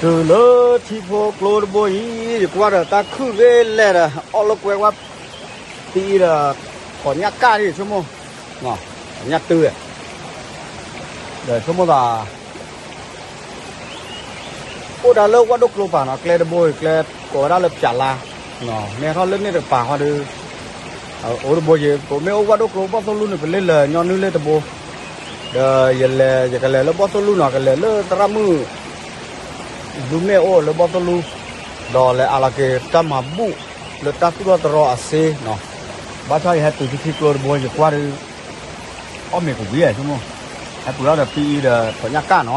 တုၤလၢထံဖိကျိတဘိအံၤ ယကွၢ်ဒီးတၢ်ခုၣ်ဂ့ၤလဲၣ်ဒီး အီၣ်လၢကွဲဝဲ ပအံၤဒီး ဖီၣ်ညၣ်ကၣ်န့ၣ်ဆိကမိၣ်, ဖီၣ်ညၣ်တုၤဝဲ, ဒီးဆိကမိၣ်သး အိၣ်ဒၣ်လၢဝၣ်ဒိၣ်ကျိပၤနီၤ ကျဲတဘိအံၤ ကျဲကိးဝဲဒၣ်လၢပၠးလါ, မ့ၢ်ထီၣ်လၢန့ၣ်တကပၤဃီဒီး အိၣ်တဘိယံၤ ပမ့ၢ်အိၣ်ဝၣ်ဒိၣ်ကျိဘီၣ်သိၣ်လူန့ၣ် ပလ့ၢ်လၢာ်ညီနုၢ်လ့ၢ်တဘိ, ဒီးယလဲၤ ယကလဲၤလၢဘီၣ်သိၣ်လူနီၤ ကလဲၤလၢသရၣ်မုၣ် ဒူမ့ၣ်အိၣ်လၢဘီၣ်သိၣ်လူ, ဒီးလဲၤအးလီၤက့ၤတၢ်မၤဘူၣ်လၢတၢ်သူၣ်ထီၣ်တရီအစ့နီၤ, ဘၣ်ဆၣ်ယဟဲတုၤထံထံကျိတဘိ ယကွၢ်ဒီး အီၣ်မ့ၤကဝံၤဧါဆိကမိၣ်, ဟဲပှ့ၤအီၣ်ဒီးပအံၤဒီးဖီၣ်ညၣ်ကၣ်နီၤ,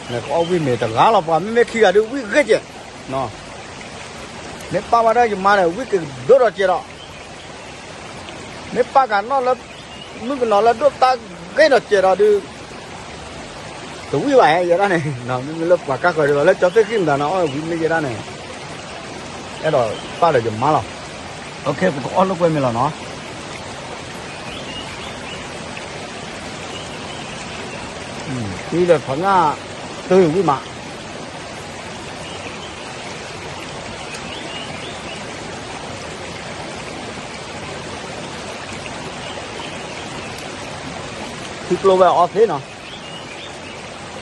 နကအီၣ်ဝံၣ်မ့ၤတဂၤလီၤပှၤ မ့မ့ၢ်ခံဂၤဒုးဝံၣ်ဂ့ၤကဲးနီၤ, မ့ၢ်ပၢ်ဝဲဒၣ်ယမါဒီး ဝံၣ်ကဒိၣ်ဒီးကဲးဒီး မ့ၢ်ပၢ်ကနီၣ်လၢ မုၣ်ကနီၤလၢဒိၣ်တၢ်ဂ့ၤနီၤကဲးဒီးဒုး တဝံၣ်ဘၣ်ဟဲယဲဒၣ်န့ၣ်, မ့မ့ၢ်လၢပှၤကၢ်ဃၢၤဒုးလီၤ လၢကၠီသ့ၣ်ဃံၣ်မတၤနီၤ အီၣ်ဝံၣ်မ့ၢ်ယဲဒၣ်န့ၣ်, အဲၣ်ဒိးပၢ်ဒီးယမါလီၤ, ပကအီၣ်လိာ်ကွဲမ့ၤလီၤနီၤ, ဒီးဖီၣ်ညၣ် တုၤဝံၣ်မး ထံကျိဝဲအီသ့နီၤ, နနီၣ်ဟဲဝံအီ ထံကျိ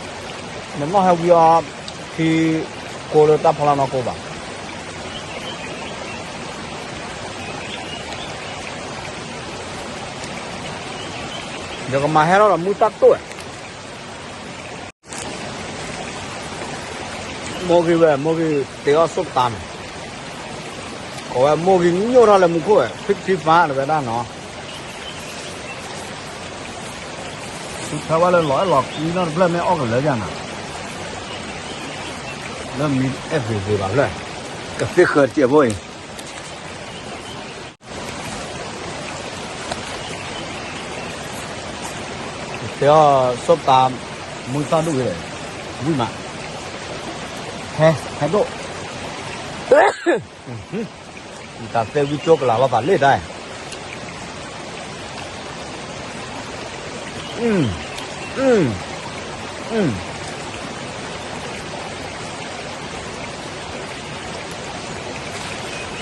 လၢတၢ်ဖီလာ်နီၢ်ကိဘၣ်, ယကမၤဟဲထီၣ်ဒီးမုၢ်တၢ်တိၢ်ဝဲ မိၢ်ဂံၢ်ဝဲ မိၢ်ဂံၢ်တ့အီၣ်စိၣ်တၢ်န့ၣ်, ကိးဝဲမိၢ်ဂံၢ်ညိၣ်ထီၣ်လၢမူခိၣ်ဝဲ ဖံဖံဖါတဝဲဒၣ်နီၤ, ဖဲဝဲလၢလီၤအဲၣ်လီၤကွံနီတဖျၢၣ်မ့ၢ်အီၣ်ကလၢာ်ယၤနၤ, လၢမံအဲၣ်သ့သ့ဘၣ်ဖျၢၣ်, ကသ့ၣ်ဃၢတစဲးဖိအံၤ တဲအီၣ်စိၣ်တၢ် မုၢ်သၣ်ဒိၣ်ဂ့ၤ, ဝံၣ်မး, ဟဲ ဟဲဒိၣ်, ယတၢ်သဲဝံၣ်ကၠိကလၤလီၤသးလ့ၣ်တၢ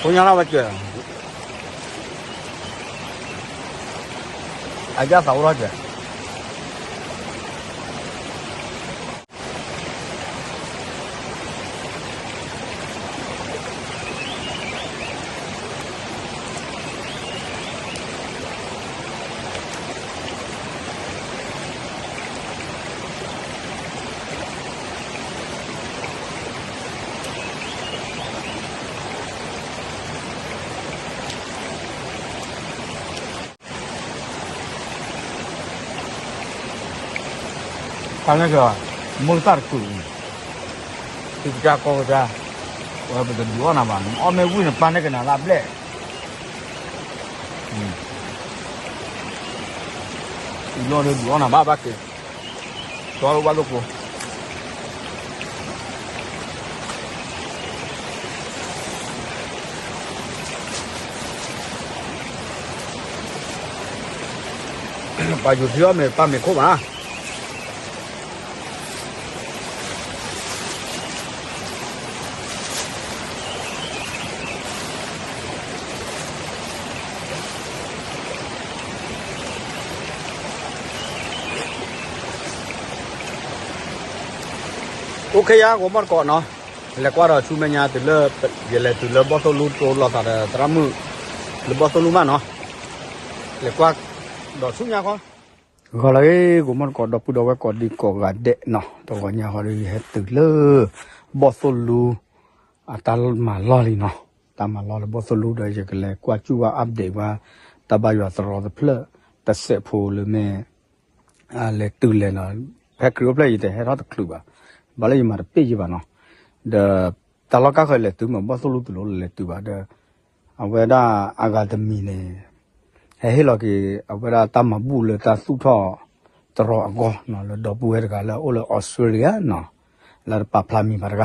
်, ဖိညါလၢဝဲစၢၤ အယၣ်သးအိၣ်ထီၣ်စၢၤ ပာ်န့ၢ်က့ၤ မိၢ်သၣ်တကုာ်အံၤ, ထံကစၢ်ကီၢ်ကစၢ်, ဝဲပတဒုးအီၣ်နၤဘၣ်, အီၣ်မ့ၢ်ဝံၣ်န့ၣ်ပာ်န့ၢ်က့ၤနၤလၢအဘျဲၣ်, အံၤလီၤဒုးဒုးအီၣ်နၤဘၣ်ဘၣ်က့ၤ, ကၠီလၢဝါလိာ်ကိး ပှၤယူၤထံအီၣ်မ့ၤပာ်မ့ၤခိၣ်ဘၣ်. အိၣ်ခ့ယါ ဂီၤမီၢ်တကိးနီၤ, လဲၤကွၢ်ဒီးဆူမဲာ်ညါတုၤလၢ ယလဲၤတုၤလၢဘီၣ်သိၣ်လူတိလိာ်သးဒီးသရၣ်မုၣ် လၢဘီၣ်သိၣ်လူမးနီၤ, လဲၤကွၢ်ဒီးဆူညါဃီ ဂီၤလၢအဂ့ၤ ဂီၤမီၢ်တကိး ဒီပုၢ်ဒီဝဲၢ်ကိးဒံကိးဂၤဒဲးနီၤ, တဂီၤညါဃီဒီး ယဟဲတုၤလၢ ဘီၣ်သိၣ်လူ အတၢ်မၤလီၢ်လံနီၤ, တၢ်မၤလီၢ်လၢဘီၣ်သိၣ်လူဒီး ယကလဲၤကွၢ်စူၢ်ဝဲ update ဝဲ တၢ်ဘါယွၤသရီတဖျၢၣ် တစဲးဖိလၢမ့ၢ် လဲၤတုၤလဲၤနီၤ, ဖဲခရံာ်အိၣ်ဖျဲၣ်ယတဟဲထီၣ်တချုးဘၣ်, ဘၣ်လၢယမၤတပ့ၢ်ယဘၣ်နီၤ, ဒီး တၢ်လီၢ်ကါဃၢၤလဲၤတုၤမး ဘီၣ်သိၣ်လူတလိၣ်လဲၤတုၤဘၣ်ဒီး အဝဲဒၣ်အဂၤတမံၤန့ၣ် ဟဲဟ့ၣ်လီၤက့ၤ အဝဲဒၣ်တၢ်မၤဘူၣ်လၢတၢ်သူၣ်ထီၣ်တရီအဂီၢ်နီၤ, လၢဒီပုၢ်ဝဲၢ်တဂၤလၢအအိၣ်လၢ Australia နီၤ, လၢတပာ်ဖျါမံၤဘၣ်တဂၤ,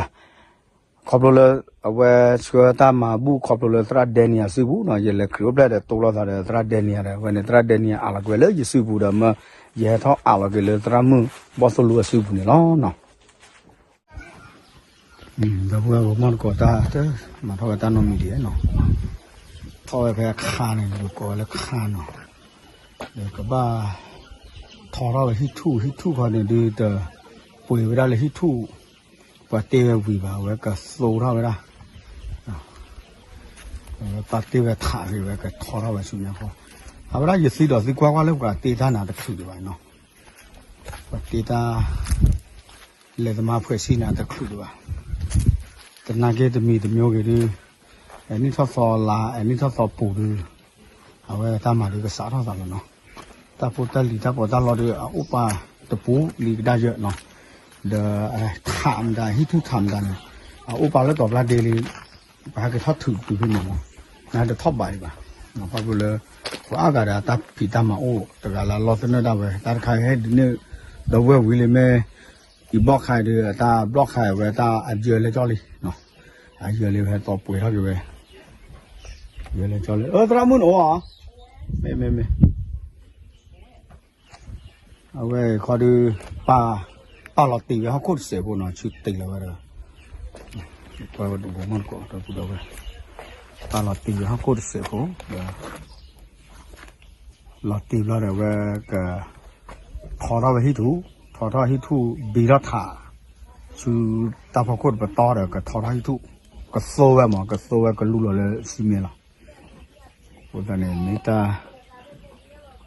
ခီဖျိလၢ အဝဲဆှၢတၢ်မၤဘူၣ်ခီဖျိလၢသရၣ် Daniel အစုပူၤနီၤ, ယလဲၤခရံာ်အိၣ်ဖျဲၣ်ဒီးတိလိာ်သးဒီးသရၣ် Daniel ဒီး အဝဲန့ၣ်သရၣ် Daniel အးလီၤကွံာ်လၢယစုပူၤဒီးမၢ ယဟဲထီၣ်အးလီၤက့ၤလၢသရၣ်မုၣ်ဘီၣ်သိၣ်လူအစုပူၤန့ၣ်လီၤနီၤ. ဒီပုၢ်ဝဲၢ်ဂီၤမီၢ်တကိးတၢ် တမၤထီၣ်ဝဲတၢ်နီတမံၤဒံးနီၤ, ထီၣ်ဝဲဖဲအခါန့ၣ် ဒုးကိးဝဲလၢခါနီၤ, ဒီးကဘၣ် ထီထီၣ်ဝဲဟံၣ်ထူၣ် ဟံၣ်ထူၣ်ခီန့ၣ်ဒုး တပှ့ၤဝဲဒၣ်လၢဟံၣ်ထူၣ်, ပှၤတ့ဝဲဝံၤဘၣ် အဝဲကသိထီၣ်ဝဲဒၣ် ပှၤတ့ဝဲထးဂ့ၤဝဲကထီထီၣ်ဝဲဆူညါဃီ, အဝဲဒၣ်ယသံဒီးသံကွၢ်ကွၢ်လၢပှၤတ့တၢ်နၤတချုးဒံးဘၣ်နီၤ, ပှၤတ့တၢ် လဲၤသမါဖှဲးဆံနၤတချုးဒံးဘၣ်, သနာ်က့တမံၤတမံၤဂ့ၤဒုး, အဲၣ်နံၣ်ထီၣ်သီလါ အဲၣ်နံၣ်ထီၣ်သီပူၤဒုး, အဝဲတၢ်မၤဒုးကစးထီၣ်သးလီၤနီၤ, တၢ်ဖိတၢ်လံၤတၢ်ပီးတၢ်လီဒုး အအိၣ်ပာ်တပူၤလံကဒါယၢၢ်နီၤ, ဒီးထးမတၤ ဟံၣ်ထူၣ်ထးမတၤန့ၣ် အအိၣ်ပာ်လၢတီၤပျၢ်ဒ့လံ, ပဟဲက့ၤထီၣ်ထုးတုၤဖဲန့ၣ်မး, နတထီၣ်ဘးဒံးဘၣ်, ဘၣ်ဖဲလၢ ပှၤအါဂၤဒီးတၢ်ဖံးတၢ်မၤအိၣ်တဂၤလၢအလီသနၢၣ်ဒၣ်ဝဲ တၢ်တခါဟဲဒ်န့ၣ်, ဒီပုၢ်ဝဲၢ်ဝံၤလံမ့ၢ် အံၤဘျီၣ်ခါအံၤဒီး အတၢ်ဘျီၣ်ခါအံၤဝဲတၢ်အယၢၤလဲၤကၠီလံ, အယၢၤလံဝဲသီပှဲၤထီၣ်က့ၤဝဲ, ယၢၤလဲၤကၠီလံ အၢ သရၣ်မုၣ်န့ၣ်အိၣ်ဧါ, မ့ၢ်မ့ၢ်မ့ၢ် အဝဲခီဒုး ပာ် ပာ်လီၤတံၢ်ဝဲဟီၣ်ခိၣ်တစဲးဖိနီၤ ဆူတ့ၢ်လီၤဝဲဒီး, ကွၢ်ဝဲဒၣ်ဂီၤမီၢ်တကိးဒီပုၢ်ဒီဝဲၢ်, ပာ်လီၤတံၢ်ဝဲဟီၣ်ခိၣ်တစဲးဖိဒီး လီၤတံၢ်ဘျီဒီး အဝဲက ထီထီၣ်ဝဲဟံၣ်ထူၣ်, ထီထီၣ်ဟံၣ်ထူၣ်ဘံထီၣ်ထး, ဆူတၢ်ဖီခိၣ်တပတီၢ်ဒီး ကထီထီၣ်ဟံၣ်ထူၣ်, ကသိဝဲမး ကသိဝဲကလူလီၤလၢစံမ့ၢ်လီၤ, အဃိသတးန့ၣ် မ့ၢ်တၢ်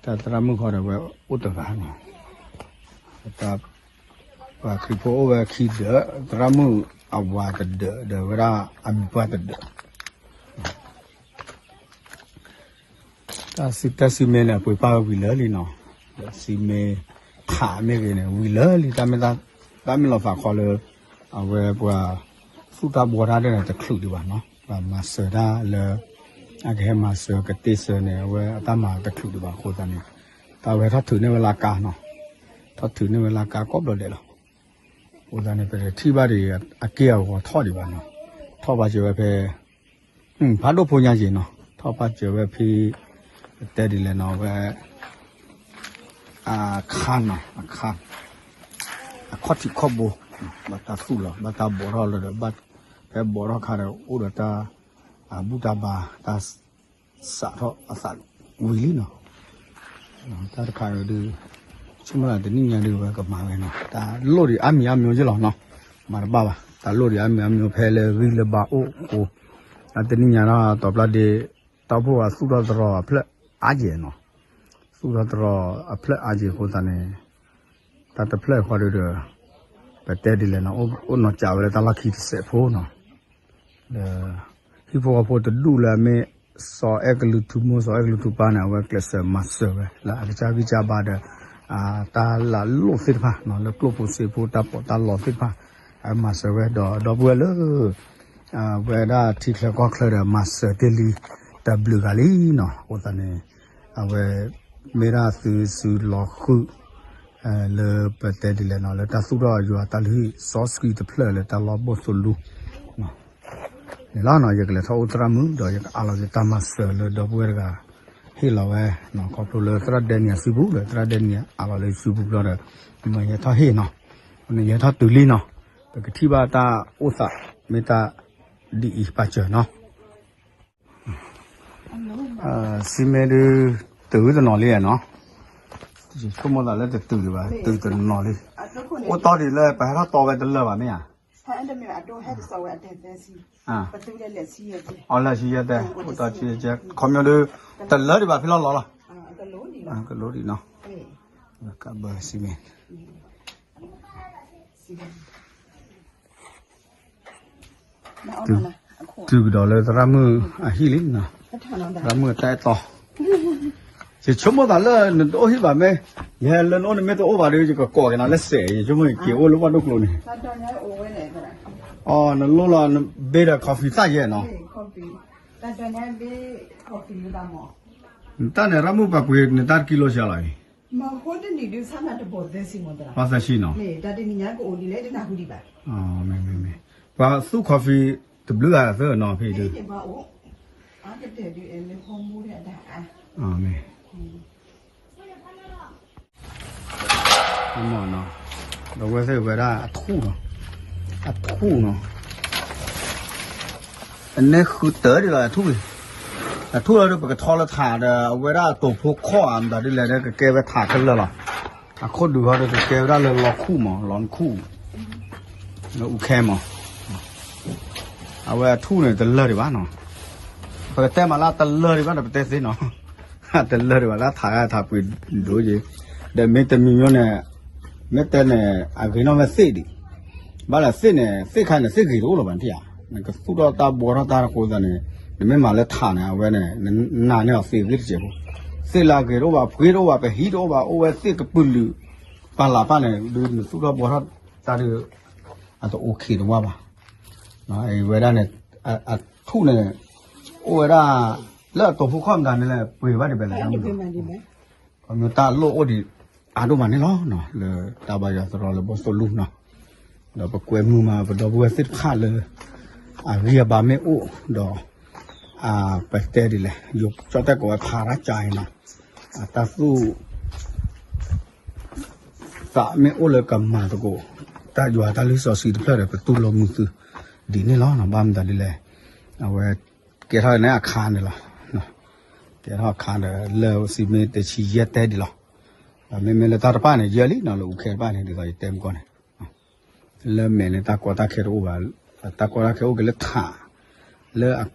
တၢ်သရၣ်မုၣ်ဃီဒီး အဝဲအိၣ်တဂၤနီၤ, တၢ် ပှၤခရံာ်ဖိအိၣ်ဝဲခံဒၢး, သရၣ်မုၣ်အဝၤတဒၢး ဒီးဝဲဒၣ်အမံၤပှၢ်တဒၢး တၢ်စံၣ်တၢ်စံမ့ၢ်န့ၣ် အပှ့ၤပာ်ဝဲဝံၤလၢာ်လံနီၤ, ဒီးစံမ့ၢ်ထးမ့ၢ်ဂ့ၤန့ၣ် ဝံၤလၢာ်လံ, တၢ်မ့ၢ်လီၤသးခီလၢ အဝဲပှၤသူၣ်တၢ်ဘှီတၢ်ဒၣ်န့ၣ် တချုးဒံးဘၣ်နီၤ, ပှၤမၤစၢၤတၢ်လၢ အကဟဲမၤစၢၤကတ့စၢၤန့ၣ် အဝဲအတၢ်မၤတချုးဒံးဘၣ်အဃိသတးန့ၣ်, တၢ်ဝဲထီၣ်ထုးန့ၢ်ဝဲလၢကါနီၤ, ထီၣ်ထုးန့ၢ်ဝဲလၢကါကိးဘျီဒဲးလီၤ, အဃိသတးန့ၣ် ပတထံၣ်ဘၣ်ဒံး အက့ၢ်အဂီၤထီၣ်ဒံးဘၣ်နီၤ, ထီၣ်ဘၣ်စၢၤဝဲဖဲ ဖးဒိၣ်ဖိညါယံၤနီၤ, ထီၣ်ဘၣ်စၢၤဝဲဖဲ ပတဲဒ်လဲၣ်နီၤ ဝဲ အခါနီၤ, အခါ အခီၣ်ထံးခီၣ်ဘိ, ဘၣ်တၢ်သူၣ်လီၤ ဘၣ်တၢ်ဘိးထီၣ်လၢဒီး ဖဲဘိးထီၣ်ခါဒီး အိၣ်ဒီးတၢ် အဘူၣ်တၢ်ဘါ တၢ်စးထီၣ်အသးဝံၤလံနီၤ, တၢ်တခါဒီး ဆိကမိၣ်လၢတနံၣ်ညါဒုး ဝဲကမၤဝဲနီၤ, တၢ်လိၣ်ဒံးအါမံၤအါမံၤယ့ၢ်လီၤနီၤ, မၤတဘၣ်ဘၣ်, တၢ်လိၣ်ဒံးအါမံၤအါမံၤဖဲလၢဂံၢ်လၢဘါအိၣ်အဃိ, တၢ်တနံၣ်ညါဒီး တီၤပျၢ်ဒ့ တၢ်အိၣ်ဖှိၣ်အသူၣ်ထီၣ်သရီအဖျၢၣ်အါယဲၢ်နီၤ, သူၣ်ထီၣ်သရီအဖျၢၣ်အါယဲၢ်အဃိသတးန့ၣ်, တၢ်တဖျၢၣ်ဃီဒီး ပတဲဒ်လဲၣ်နီၤ, အိၣ်နီၢ်ကးဝဲလၢတၢ်လီၢ်ခံတစဲးဖိနီၤ, ဒီး ဟံၣ်ဖိဃီဖိတဒူၣ်လၢအမ့ၢ် စီၤအဲၣ်ကလုာ်ထူမိၢ် စီၤအဲၣ်ကလုာ်ထူပၢ်န့ၣ် အဝဲကျဲးစၢးမၤစၢၤဝဲ လၢအကစၢ်ဂံၢ်စၢ်ဘါဒီး တၢ်လၢအလိၣ်သ့ၣ်တဖၣ် လၢကျိၣ်ဖိစ့ဖိတၢ်ပီးတၢ်လီသ့ၣ်တဖၣ် အမၤစၢၤဝဲဒီး ဒီပုၢ်ဝဲၢ်လၢ ဝဲဒၣ်ထံချၢကီၢ်ချၢဒီး မၤစၢၤတ့ၢ်လံတဘျုးဂၤလံနီၤ, အဃိသတးန့ၣ် အဝဲ မ့ၢ်ဒၣ်သုစုလီၤဃုာ် လၢပတဲဒ်လဲၣ်နီၤ လၢတၢ်သူၣ်ထီၣ်ယွၤတၢ်လုၢ်ဟံၣ်စီဆှံတဖျၢၣ်လၢတၢ်လီၢ်ဘိၣ်သိလူ န့ၣ်လီၤနီၤ, ယကလဲၤထီၣ်အိၣ်သရၣ်မုၣ် ဒီးယကအးလီၤက့ၤတၢ်မၤစၢၤလၢဒီပုၢ်ဝဲၢ်တဂၤ ဟ့ၣ်လီၤဝဲ ခီဖျိလၢသရၣ်ဒဲနံၤအစုပူၤဒီး သရၣ်ဒဲနံၤအးလီၤလၢယစုပူၤဘျီဒီး မ့ၢ်ယဟဲထီၣ်ဟ့ၣ်နီၤ, ယဟဲထီၣ်တုၤလံနီၤ, ပကထံၣ်ဘၣ်တၢ်အိၣ်သး မ့ၢ်တၢ်ဒ်အံၤပာ်စၢၤနီၤ စံမ့ၢ်ဒုး တုၤတနီၤလံနီၤ, ယဆိကမိၣ်သးလၢတတုၤဒံးဘၣ် တုၤတနီၤလံ, အိၣ်တီဒံးလၢပဟဲထီၣ်တီဝဲတလၢာ်ဘၣ်မ့ၢ်ဧါ, အီ လၢဆံယဲၢ်တဲ အိၣ်တီဆံယဲၢ်တဲ ခီပညီဒုး တလၢဒံးဘၣ်ဖဲလီၤလီၤလီၤ, ကလိဒံးနီၤ, ကဘၢစံမ့ၢ် တုၤကဒီးလၢသရၣ်မုၣ်အဟံၣ်လံနီၤ, သရၣ်မုၣ်အတၢ်အဲၣ်တီ, ယဆိကမိၣ်သးလၢနတအိၣ်ဟံၣ်ဘၣ်မ့ၢ်, ယဟဲလၢနအိၣ်နမ့ၢ်တအိၣ်ဘၣ်ဒီး ယကကိးက့ၤနၤလၢစဲး ယဆိကမိၣ်ယက့ၤအိၣ်လၢပှၢ်ဒိၣ်ကျိန့ၣ်, အီ နလိၣ်လီၤ နဘ့ဒီး coffee သၣ်ယဲၢ်နီၤ, နတၢ်န့ၣ် ရၣ်မုၣ်ပှၤပှ့ၤနတၢ်တကံလိစှၤလီၤအံၤ, ဘၣ်သၢဆံနီၤ, မ့ၢ်မ့ၢ်မ့ၢ်, ပှၤသူၣ် coffee တဘျုးဂၤသၢနီၤဖဲဒုး, မ့ၢ် ဒီးဝဲသ့ၣ်ဝဲဒၣ်အထူၣ်နီၤ, အထူၣ်နီၤ, အန့ၣ်ဃုတၢ်ဒ်လီၤ အထူၣ်လံ, အထူၣ်လီၤဒီး ပကထီလၢထးဒီး အဝဲဒၣ်တိာ်ဖိခီၣ်ဧါ မတၤဒ်လဲၣ်ဒီး ကကဲဝဲထးခဲလၢာ်လီၤ. အခိၣ်ဒုးဟီဒီး ကကဲဝဲဒၣ်လၢလီခူၣ်မး လီခူၣ် လၢအူခဲမး အဝဲအထူၣ်န့ၣ် တလၢာ်ဒံးဘၣ်နီၤ. ပကတဲမးလၢတလၢာ်ဒံးဘၣ်ဒီး ပတဲသ့နီၤ, တလၢာ်ဒံးဘၣ်လၢထးဂၤထးပှ့ၤဒိၣ်က့ၤ, ဒီးမ့ၢ်တမံၤမံၤန့ၣ် မ့ၢ်တဲန့ၣ် အဂ့ၤနီၣ်ဝဲသ့ၣ်ဒံး, ဘၣ်လၢသ့ၣ်န့ၣ် သ့ၣ်ခါန့ၣ် သ့ၣ်ဂ့ၤတအိၣ်လၢၤဘၣ်နထံၣ်ဧါ, နကသူၣ်ထီၣ်တၢ်ဘှီထီၣ်တၢ်တဃိသတးန့ၣ် နမ့ၢ်မၤလၢထးန့ၣ် အဝဲန့ၣ် နနာ်န့ၢ်အီၤသ့အဂ့ၢ်တစဲးဖိ, သ့ၣ်လၢအဂ့ၤတအိၣ်ဘၣ် ပှ့ၤတအိၣ်ဘၣ် ပဟံၣ်တအိၣ်ဘၣ် အိၣ်ဝဲသ့ၣ်ကပုာ်လုာ် ပာ်လးပာ်န့ၣ် ဒုးနသူၣ်ထီၣ်ဘှီထီၣ်တၢ်ဒုး အတအိၣ်ခံးတဝၢ်ဘၣ်. အဝဲဒၣ်န့ၣ် အထူၣ်န့ၣ် အိၣ်ဝဲဒၣ် လၢအတိာ်ဖိခီၣ်မတၤန့ၣ်လဲၣ် ပှ့ၤဘၣ်ဒံးဘဲလဲၣ် ခီမ့ၢ်တၢ်လိၣ်အိၣ်ဒံးအါဒိၣ်မးန့ၣ်လီၤ. လၢတၢ်ဘါယွၤသရီလၢဘီၣ်သိၣ်လိနီၤ, ဒီးပကွဲမုာ်မး ပဒီပုၢ်ဝဲၢ်သ့ၣ်တဖၣ်လၢ အဂံၢ်အဘါမ့ၢ်အိၣ်ဒီး ပတဲဒ်လဲၣ် ယကၠီၣ်တဲၣ်ကိးဝဲဖးရၣ်ကၠါအံၤနီၤ, အတၢ်သူၣ် သးမ့ၢ်အိၣ်လၢကမၤသကိး တၢ်ယွၤတၢ်လံာ်စီဆှံတဖျၢၣ်ဒီး ပတူၢ်လိာ်မုာ်သုဒ်န့ၣ်လီၤ. ဘၣ်မတၤဒ်လဲၣ် အဝဲကဲထီၣ်န့ၣ်အခါန့ၣ်လီၤ. ကဲထီၣ်အခါဒီး လၢစံးမ့ၢ်တဆံယဲၢ်တဲဒ်လီၤ. ဒီးမ့မ့ၢ်လၢတၢ်တဖၣ်န့ၣ် ယဲၢ်လံနီၤ လၢအူခဲတဖၣ်န့ၣ် ဒ်သိးယတဲမုၢ်ကီၢ်န့ၣ် လၢမဲာ်န့ၣ် တၢ်ကီတၢ်ခဲတအိၣ်ဘၣ်, တၢ်ကီတၢ်ခဲအိၣ်က့ၤလၢထး လၢ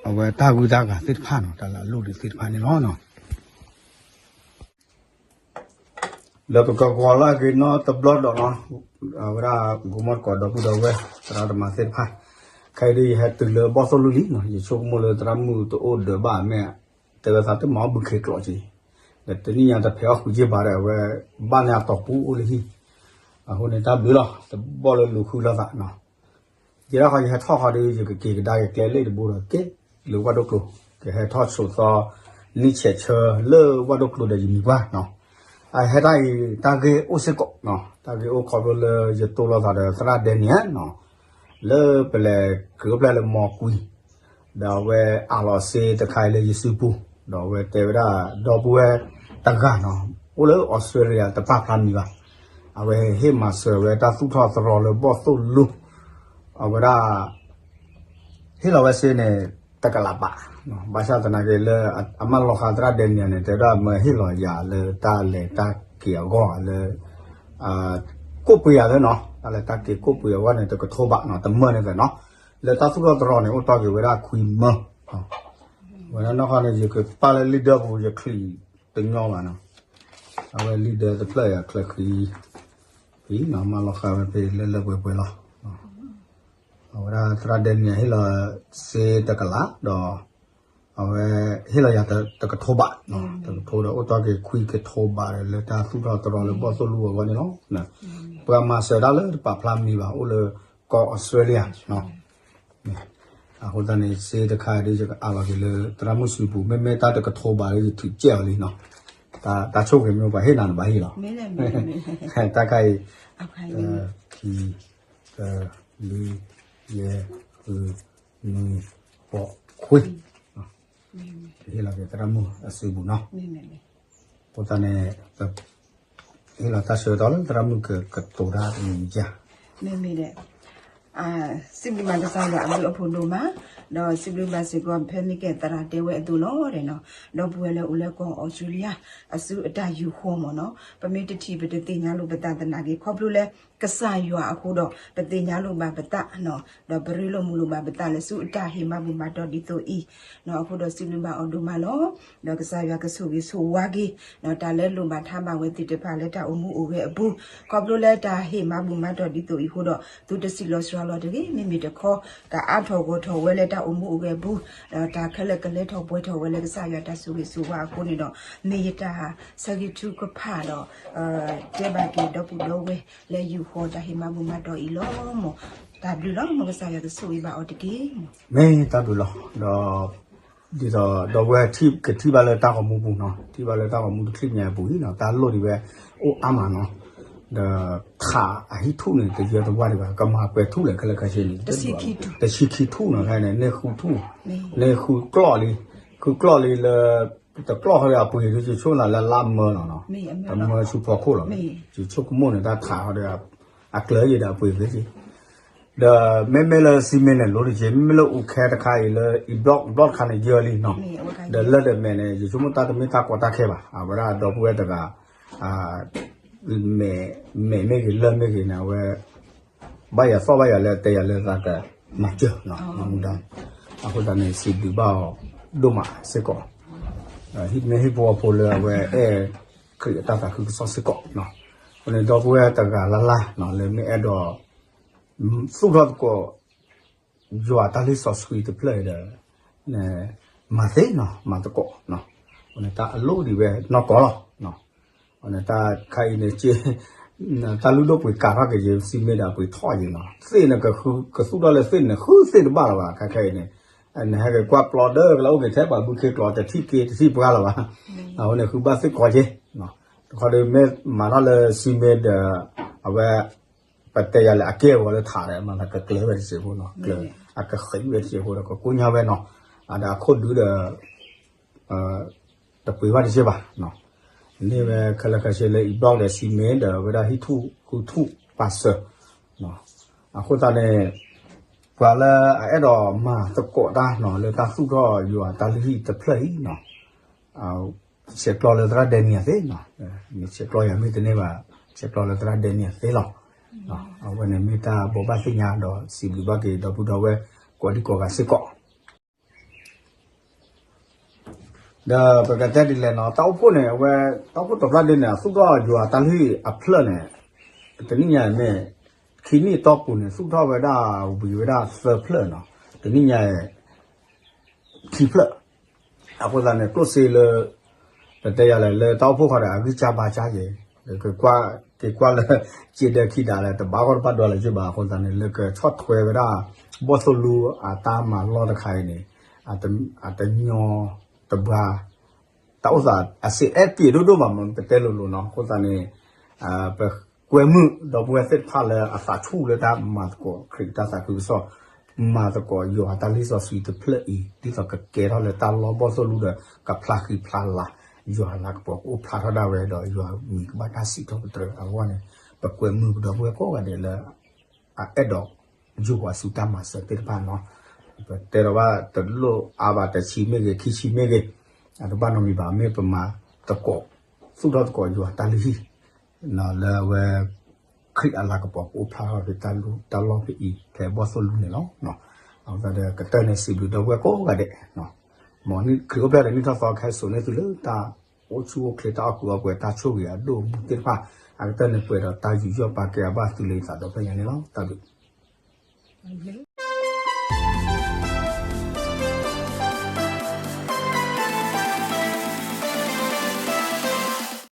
အဝဲတၢ်ဂုၤတၢ်ဂၤသ့ၣ်တဖၣ်နီၤ တၢ်လၢအလိၣ်ဒံးသ့ၣ်တဖၣ်န့ၣ်လီၤ. လၢပကကွၢ်လၢအဂ့ၤနီတဘျီဒီးနီၤ, အဝဲဒၣ် ဂိၤမီၣ်တကိးဒီပုၢ်ဒီဝဲၢ် သရၣ်သမါသ့ၣ်တဖၣ်, ခဲအံၤဒ်ယဟဲတုၤလၢဘီၣ်သိၣ်လိလံနီၤ, ယဆိကမိၣ်လၢသရၣ်မုၣ်တအိၣ်ဒၢးဘၣ်မ့ၢ် တဲဝဲသးတမၤအီၣ်ဘုခ့ကျိးက့ၤ, ဒီးတနံၣ်ညါတဖဲးအီၣ်ဃုာ်က့ၤဘၣ်ဒီး အဝဲဘၣ်န့ၢ်အတီၢ်ပူအိၣ်လၢဟံၣ်, အဃိန့ၣ်တၢ်ဘျုးလီၤ တဘီၣ်လၢလူၤဃုလိာ်သးနီၤ. ယဲဒၣ်ဃီယဟဲထီၣ်ဃီဒီး ယကက့ၤကဒါက့ၤကျဲလ့ၣ်တဘိဒီးက့ၤလၢဝၣ်ဒိၣ်ကျိၤ, ကဟဲထီၣ်ဆိးသီ နံၣ်ဆဲးဆၢလၢဝၣ်ဒိၣ်ကျိၤဒီးယမံၤပှၢ်နီၤ, အဟဲတၢ်အံၤ တၢ်ဂ့ၢ်အိၣ်စ့ၢ်ကီးနီၤ, တၢ်ဂ့ၢ်အိၣ်ခီဖျိလၢယတိၢ်လိာ်သးဒီးသရၣ်ဒဲနံယၤနီၤ, လၢပလဲၤက့ၤအိၣ်ဖျဲၣ်လၢမီၢ်ကွံ ဒီးအဝဲအးလီၤစ့တခါအံၤလၢယစုပူၤ, ဒီးအဝဲတဲဝဲဒၣ် ဒီပုၢ်ဝဲၢ်တဂၤနီၤ, အိၣ်လၢအီစထြ့လယါတပာ်ဖျါမံၤဘၣ်, အဝဲဟ့ၣ်မၤစၢၤဝဲတၢ်သူၣ်ထီၣ်သရီလၢဘီၣ်သိၣ်လိ, အဝဲဒၣ် ဟ့ၣ်လီၤဝဲစ့န့ၣ် တကလးဘး, ဘၣ်ဆၣ်သနာ်က့လၢ အမၢလီၤဃာ်သရၣ်ဒဲနံယၤန့ၣ် တဲဝဲဒၣ်မၢဟ့ၣ်လီၤယၤလၢတၢ်လဲၤတၢ်က့ၤအဂီၢ်လၢ ကိးပှ့ၤယၤသ့နီၤ, တၢ်လဲၤတၢ်က့ၤကိးပှ့ၤအဂီၢ်န့ၣ် တကထိဘးနီၤ, တမၢန့ၣ်သ့နီၤ, လၢတၢ်သူၣ်ထီၣ်သရီန့ၣ် အိၣ်တီၢ်က့ၤဝဲဒၣ်ခွံမၢ, ဝဲဒၣ်နီၢ်ဃီန့ၣ် ယကပာ်လၢလံာ်ဒၢပူၤ ယချံးတညီဘၣ်နီၤ, အဝဲလံာ်ဒၢတဖျၢၣ်ယၤချၢဃံ ဖံနီၤ, မၢလီၤဃာ်ဝဲဖဲလၢလၢပှဲၤပှဲၤလီၤ. အဝဲဒၣ်သရၣ်ဒဲနံယၤဟ့ၣ်လီၤစ့တကလးဒီး အဝဲဟ့ၣ်လီၤယၤတကထိဘး, တကထိဒီးအိၣ်တီၢ်က့ၤခွံကထိဘးဒီး လၢတၢ်သူၣ်ထီၣ်သရီလၢဘီၣ်သိၣ်လိအဂီၢ်န့ၣ်လီၤ. ပှၤမၤစၢၤတၢ်လၢတပာ်ဖျါမံၤဘၣ် အိၣ်လၢကီၢ်အီစထြ့လယါ အဃိသတးန့ၣ် စ့တခါဒီး ယကအးလီၤက့ၤလၢသရၣ်မုၣ်စုပူၤ, မ့မ့ၢ်တၢ်တကထိဘးဒီး ယထုးကဲအီၤလံနီၤ, တၢ်ဆိၣ်ဂ့ၤမ့ၢ်ပှၤဟ့ၣ်နၤနဘၣ်ဟ့ၣ်လီၤ, တၢ်ခါအံၤ ခံ တၢ လွံၢ် ယဲၢ် ဃု နွံ ဃိး ခွံ, ဟ့ၣ်လီၤက့ၤသရၣ်မုၣ်အစုပူၤနီၤ, အဃိသတးန့ၣ် ဟ့ၣ်လီၤတၢ်ဆၢကတီၢ်လၢသရၣ်မုၣ်ကကတိၤတၢ်တမံၤမံၤဧါ, မ့မ့ၢ်ဒီး စံးဘျုးဘၣ်ကစၢ်ယွၤအဘျုးအဖှိၣ်ဒိၣ်မး, ဒီးစံးဘျုးဘၣ်စ့ၢ်ကီး ဖဲမ့ၢ်ကဲသရၣ်တဲဝဲအသိးလီၤဒီးနီၤ, ဒီပုၢ်ဝဲၢ်လၢအိၣ်လၢကီၢ်အီစထြ့လယါ အစုအတၢ်ယူၤဃီမ့ၢ်နီၤ, ပမ့ၢ်တထံၣ်ပတသ့ၣ်ညါလိာ်ပသးသနာ်က့ ခီဖျိလၢကစၢ်ယွၤအဃိဒီး ပသ့ၣ်ညါလိာ်ဘၣ်ပသးနီၤ, ဒီးပရ့လိာ်မုာ်လိာ်ဘၣ်ပသးလၢဆူအတၢ်ဟ့ၣ်မၤဘူၣ်မၤတီၢ်ဒ်သိးအံၤ, အဃိဒီးစံးဘျုးဘၣ်အီၤဒိၣ်မးလီၤ. ဒီးကစၢ်ယွၤကဆိၣ်ဂ့ၤဆိၣ်ဝါက့ၤ ဒီးတၢ်လၢလိၣ်ဘၣ်ထးဘၣ်ဝဲသ့ၣ်တဖၣ်လၢတၢ်အိၣ်မူအိၣ်ဂဲၤအပူၤ, ခီဖျိလၢတၢ်ဟ့ၣ်မၤဘူၣ်မၤတီၢ်ဒ်သိးအံၤအဃိဒီး သုတစံးလီၤစှၤလီၤတဂ့ၤ, မ့မ့ၢ်တခီ ကအါထီၣ်ဂီၢ်ထီၣ်ဝဲလၢတၢ်အိၣ်မူအိၣ်ဂဲၤအပူၤ, ဒီးတၢ်ခဲလၢာ်ကလဲၤထီၣ်ပှဲၤထီၣ်ဝဲလၢကစၢ်ယွၤတၢ်ဆိၣ်ဂ့ၤဆိၣ်ဝါအဃိန့ၣ်ဒီး မ့ၢ်ယတၢ်ဆၢဂ့ၤထုကဖၣ်ဒီး တဲဘၣ်က့ၤဒီပုၢ်ဒီဝဲၢ်လၢယူၤဃီတၢ်ဟ့ၣ်မၤဘူၣ်မၤတီၢ်အံၤလီၤမ့ၢ်, တၢ်ဘျုးလီၤ မ်ကစၢ်ယွၤကဆိၣ်ဂ့ၤဘၣ်အီၤတက့ၢ်မ့ၢ်, မ့ၢ်တၢ်ဘျုးလီၤ, ဒီး ဒ်သိးဒီပုၢ်ဝဲၢ်ကထံၣ်ဘၣ်လၢတၢ်ဂီၤမူပူၤနီၤ, ထံၣ်ဘၣ်လၢတၢ်ဂီၤမူတချံၣ်ညါအပူၤအံၤနီၤ, တၢ်လိၣ်ဒံးဝဲအိၣ်အါမးနီၤ, ဒီးထးအဟံၣ်ထူၣ်န့ၣ် တယၢတဝါဒံးဘၣ်, ကမၤပှဲၤထူၣ်လဲၣ်ခဲလၢာ်ခဲဆ့န့ၣ် တဆံခံထူၣ်နီၤ, ခဲန့ၣ် န့ၢ်ဃုထူၣ်, န့ၢ်ဃုကျီၢ်လံ, ဃုကျီၢ်လံလၢ တကျီၢ်ဃီဒီးအပှ့ၤဒ်ယဆိကမိၣ်လၢလါမၢလီၤနီၤ, တမၢဆူဖီခိၣ်လီၤ, ယဆိကမိၣ်န့ၣ် တၢ်ထးဃီဒီး အကျၢၤယံၤဒီးအပှ့ၤဂ့ၤက့ၤ ဒီးမ့မ့ၢ်လၢစံမ့ၢ်န့ၣ် လိၤတက့ၢ်, မ့မ့ၢ်လၢအူခဲတခါအံၤလၢ အံဘျီၣ်ဘျီၣ်တခါန့ၣ် ယၢလံနီၤ, ဒီးလၢဒီးမဲာ်န့ၣ် ယဆိကမိၣ်တၢ်တမ့ၢ်တၢ်ကီတၢ်ခဲဘၣ်, အဝဲဒၣ်ဒီပုၢ်ဝဲၢ်တဂၤ မဲာ်မ့ၢ်ဂ့ၤလၢၢ်မ့ၢ်ဂ့ၤန့ၣ် အဝဲ ဘၣ်ယၤသီၣ်ဘၣ်ယၤလၢတဲယၤလၢသးကမၤစၢၤနီၤ, အဃိသတးန့ၣ် စံးဘျုးဘၣ်အီၤဒိၣ်မးစ့ၢ်ကီး, ဟံၣ်မ့ၢ်ဟံၣ်ဖိဃီဖိလၢအဝဲအဲၣ်ခရံာ်အတၢ်သးခုကစီၣ်စ့ၢ်ကီး, အဃိန့ၣ်ဒီပုၢ်ဝဲၢ်တဂၤလၢ်လၢ်နီၤ လၢမ့ၢ်အဲၣ်ဒိး သူၣ်ထီၣ်သကိး ယွၤတၢ်လုၢ်စီဆှံတဖျၢၣ်အံၤဒီး မၤသ့နီၤ မၤသကိး, အဃိန့ၣ်တၢ်အလိၣ်ဒံးဝဲနီၢ်ကီၢ်လီၤ, အဃိန့ၣ်တၢ်ခါအံၤန့ၣ် တၢ်လုၢ်ဒိၣ်ပှ့ၤကးထီၣ်က့ၤယစံမ့ၢ်ဒီးပှ့ၤထီၣ်ယံၤနီၤ, သ့ၣ်န့ၣ် ကသူၣ်ထီၣ်လၢသ့ၣ်န့ၣ် ဃုသ့ၣ်တဘၣ်လၢၤဘၣ် ခဲခဲအံၤန့ၣ်, နဟဲက့ၤကွၢ်ပျီဒၢကလၢအိၣ်က့ၤထဲပှၤဘုခ့ကျိာ်တထံၣ်က့တထံၣ်ပှၤလၢၤဘၣ်, အဃိန့ၣ် ဃုဘၣ်သ့ၣ်ကီးက့ၤ, တခီဒီးမ့ၢ်မၤထီၣ်လၢစံမ့ၢ်ဒီး အဝဲ ပတဲယၤလၢအကဲဝဲလၢထးဒီး မၤသးကကျၢၤဝဲတစဲးဖိနီၤ, ကျၢၤ အကဃံးဝဲတစဲးဖိဒီး ကကိညါဝဲနီၤ, ဒီးအခိၣ်ဒုဒီး တပှ့ၤဘၣ်တစဲးဘၣ်, န့ၢ်ဝဲခဲလၢာ်ခဲဆ့လၢအံဘျီၣ်ဒီးစံမ့ၢ်ဒီး အဝဲဒၣ်ဟံၣ်ထူၣ်ဃုထူၣ်ပာ်စၢၤ, အဃိသတးန့ၣ် ပှၤလၢအအဲၣ်ဒိးမၤသကိးတၢ်နီၤ လၢတၢ်သူၣ်ထီၣ်ယွၤတၢ်လုၢ်ဟံၣ်တဖျၢၣ်အံၤနီၤ ဆဲးကျိးလၢသရၣ်ဒဲနံၤအသ့နီၤ, မ့ၢ်ဆဲးကျိးယၤမ့ၢ်တန့ၢ်ဘၣ်, ဆဲးကျိးလၢသရၣ်ဒဲနံၤအသ့လီၤ, အဝဲန့ၣ်မ့ၢ်တၢ်ဘိးဘၣ်သ့ၣ်ညါဒီးစံးဘျုးဘၣ်က့ၤဒီပုၢ်ဒီဝဲၢ်ကိးဒံကိးဂၤစ့ၢ်ကီး ဒီးပကတဲဒ်လဲၣ်နီၤ တၢ်အိၣ်ဖှိၣ်န့ၣ် အဝဲ တၢ်အိၣ်ဖှိၣ်တဖျၢၣ်ဒ်န့ၣ် အသူၣ်ထီၣ်ယွၤတၢ်လုၢ်အဖျၢၣ်န့ၣ် တနံၣ်ညါအံၤမ့ၢ် ခံနံၣ်အတီၢ်ပူၤန့ၣ် သူၣ်ထီၣ်ဝဲဒၣ်ဝံၤဝဲဒၣ်သၢဖျၢၣ်နီၤ, တနံၣ်ညါအံၤ ခံဖျၢၣ်, အဃိသတးန့ၣ် ကျိၣ်စ့လၢ ပတဲယၤလဲၣ် လၢတၢ်အိၣ်ဖှိၣ်ခီဒီး အဂံၢ်စၢ်ဘါစၢ်က့ၤ, က့ၤကွၢ်လၢ က့ၤဒၢခံဒးလဲၣ် တဘၣ်ဂီၢ်တဘၣ်ဒွးလၢၤက့ၤဘၣ်, အဃိသတးန့ၣ် လၢကဆီၣ်ထွဲဝဲဒၣ် ဘီၣ်သိၣ်လူအတၢ်မၤလီၢ်တခါအံၤန့ၣ် အတညီတဘှါ တၢ်အိၣ်သးအစ့အဲၣ်ပှ့ၤဒိၣ်ဒိၣ်ဘၣ်မး ပတဲလိၤလိၤနီၤ, အဃိသတးန့ၣ် ပကွဲမုာ်ဒီပုၢ်ဝဲၢ်သ့ၣ်တဖၣ်လၢအသးဆူၣ်လၢတၢ်မၤသကိးခရံာ်တၢ်သးခုကစီၣ်, မၤသကိးယွၤတၢ်လုၢ်စီဆှံတဖျၢၣ်အံၤ ဒ်သိးကကဲထီၣ်လၢတၢ်လီၢ်ဘီၣ်သိၣ်လူဒီး ကဖျါဃံဖျါလၤ, ယွၤလၤကပီၤကအိၣ်ဖျါထီၣ်ဒၣ်ဝဲဒီး ယွၤမံၤကဘၣ်တၢ်စံးထီၣ်ပတြၢၤအဂီၢ်န့ၣ်, ပကွဲမုာ်ပဒီပုၢ်ဝဲၢ်ကိးဂၤဒဲးလၢ အအဲၣ်ဒိးယိာ်ပှၤဆူတၢ်မၤစၢၤသ့ၣ်တဖၣ်နီၤ, ပတဲဒီးဘၣ်တလိၣ်အါဘၣ် တဆံမ့ၢ်ဂ့ၤ ခံဆံမ့ၢ်ဂ့ၤ, အတဘၣ်နီတမံၤဘၣ် မ့ၢ်ပမၤသကိး သူၣ်ထီၣ်သကိးယွၤတၢ်လုၢ်ဟံၣ် လၢအဝဲ ခရံာ်အလၤကပီၤကအိၣ်ဖျါထီၣ်ဖဲတၢ်လီၢ်ဖဲအံၤ ဖဲဘီၣ်သိၣ်လူန့ၣ်လီၤ. အဃိသတးဒီး ကတၢၢ်န့ၣ် စံးဘျုးဒီပုၢ်ဝဲၢ်ကိးဂၤဒဲး, မ်ခရံာ်အိၣ်ဖျဲၣ်ဒီးနံၣ်ထီၣ်သီကဟဲစိာ်န့ၢ်သုလၢတၢ်အိၣ်ဆူၣ်အိၣ်ချ့ တၢ်အီၣ်ကူအီပှဲၤ တၢ်ဆိၣ်ဂ့ၤအဒိၣ်အမုၢ်သ့ၣ်တဖၣ်, အကတၢၢ်န့ၣ်ပှဲၤဒီးတၢ်ယူးယီၣ်ပာ်ကဲအဘၣ်သုလၢယသးဒီဖျၢၣ်ညါန့ၣ်လီၤ. တၢ်ဘျုး